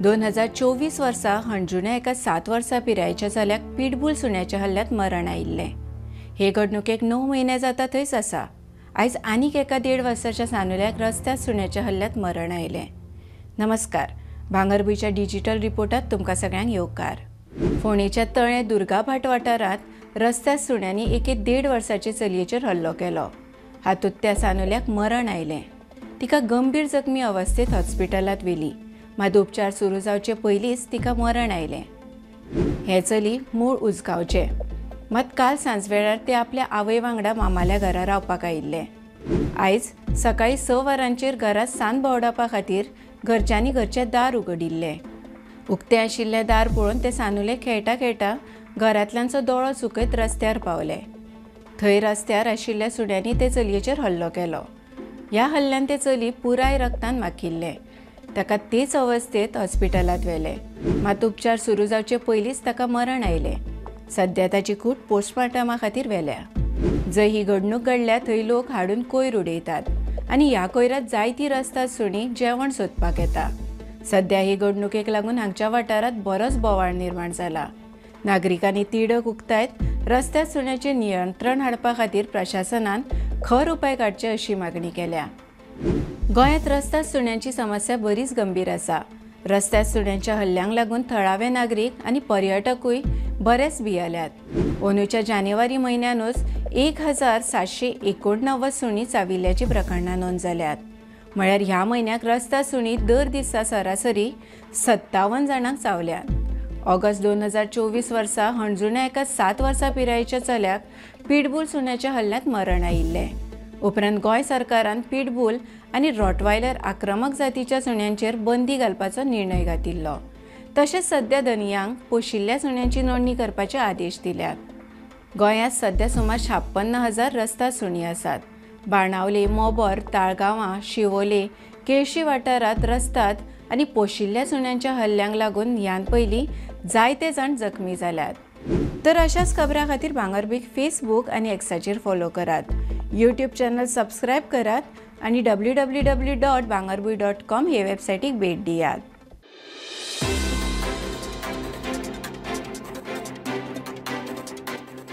2024 वर्सा हणजुण्या एका 7 वर्सां पिरायेच्या चल्याक पिटबूल सुण्याच्या हल्ल्यांत मरण आयिल्लें. हे घडणुकेक 9 म्हयने जाता थंयच आसा. आयज आनीक एका 1.5 वर्साच्या सानुल्याक रस्त्यार सुण्याच्या हल्ल्यांत मरण आयलें. नमस्कार, भांगरभूंयच्या डिजिटल रिपोर्टात तुमकां सगळ्यांक येवकार. फोंडेच्या तळें दुर्गाभाट वाठारांत रस्त्यार सुण्यांनी एके 1.5 वर्साचे चलयेचेर हल्लो केलो. हातूंत त्या सानुल्याक मरण आयलें. तिका गंभीर जखमी अवस्थेत हॉस्पिटलांत व्हेली. मात उपचार सुरू जावचे पयलींच तिका मरण आयलें. हें चली मूळ उजगांवचें, मात काल सांजवेळार तें आपल्या आवय वांगडा मामाल्या घरा रावपाक आयिल्लें. आयज सकाळीं 6 वरांचेर घरांत सांज भोंवडावपा खातीर घरच्यांनी घरचें दार उगडिल्लें. उक्तें आशिल्लें दार पळोवन तें सानुलें खेळटा खेळटा घरांतल्यांचो दोळो चुकयत रस्त्यार पावलें. थंय रस्त्यार आशिल्ल्या सुण्यांनी ते चलयेचेर हल्लो केलो. ह्या हल्ल्यान तें चली पुराय रक्तान माखिल्लें. ताका तेच अवस्थेत हॉस्पिटलांत व्हेलें. मात उपचार सुरू जावचे पयलींच ताका मरण आयलें. सद्या ताची कूड पोस्टमार्टमा खातीर व्हेल्या. जंय ही घडणूक घडल्या थंय लोक हाडून कोयर उडयतात आनी ह्या कोयरांत जायती रस्ता सुणीं जेवण सोदपाक येता. सद्या ही घडणुकेक लागून हांगच्या वाठारांत बरोच बोवाळ निर्माण जाला. नागरिकांनी तिडक उक्तायत रस्त्यार सुण्याचेर नियंत्रण हाडपा खातीर प्रशासनान खर उपाय काडचे अशी मागणी केल्या. गोंयांत रस्त्यार सुण्यांची समस्या बरीच गंभीर आसा. रस्त्यार सुण्यांच्या हल्ल्यांक लागून थळावे नागरीक आनी पर्यटकूय बरेच भियेल्यात. अंदूच्या जानेवारी म्हयन्यानूच 1789 सुणीं चाविल्ल्याची प्रकरणां नोंद जाल्यात. म्हळ्यार ह्या म्हयन्याक रस्त्यार सुणीं दर दिसा सरासरी 57 जाणांक चावल्यात. ऑगस्ट 2024 वर्सा हणजुण्या एका 7 वर्सां पिरायेच्या चल्याक पिटबूल सुण्याच्या हल्ल्यांत मरण आयिल्लें. उपरांत गोंय सरकारान पिटबूल आनी रॉटवायलर आक्रमक जातीच्या सुण्यांचेर बंदी घालपाचो निर्णय घेतिल्लो. तशेंच सद्या धनयांक पोशिल्ल्या सुण्यांची नोंदणी करपाचे आदेश दिल्यात. गोंयांत सद्या सुमार 56,000 रस्ता सुणीं आसात. बाणावले, मोबोर, ताळगांवां, शिवोले, केळशी वाठारांत रस्त्यात आनी पोशिल्ल्या सुण्यांच्या हल्ल्यांक लागून ह्यान पयलीं जायते जाण जखमी जाल्यात. तर अशाच खबरां खातीर भांगरभूंयक फेसबूक आनी एक्साचेर फॉलो करात, यूट्यूब चॅनल सबस्क्रायब करात आनी www.bhangarbhuin.com हे वेबसायटीक भेट दियात.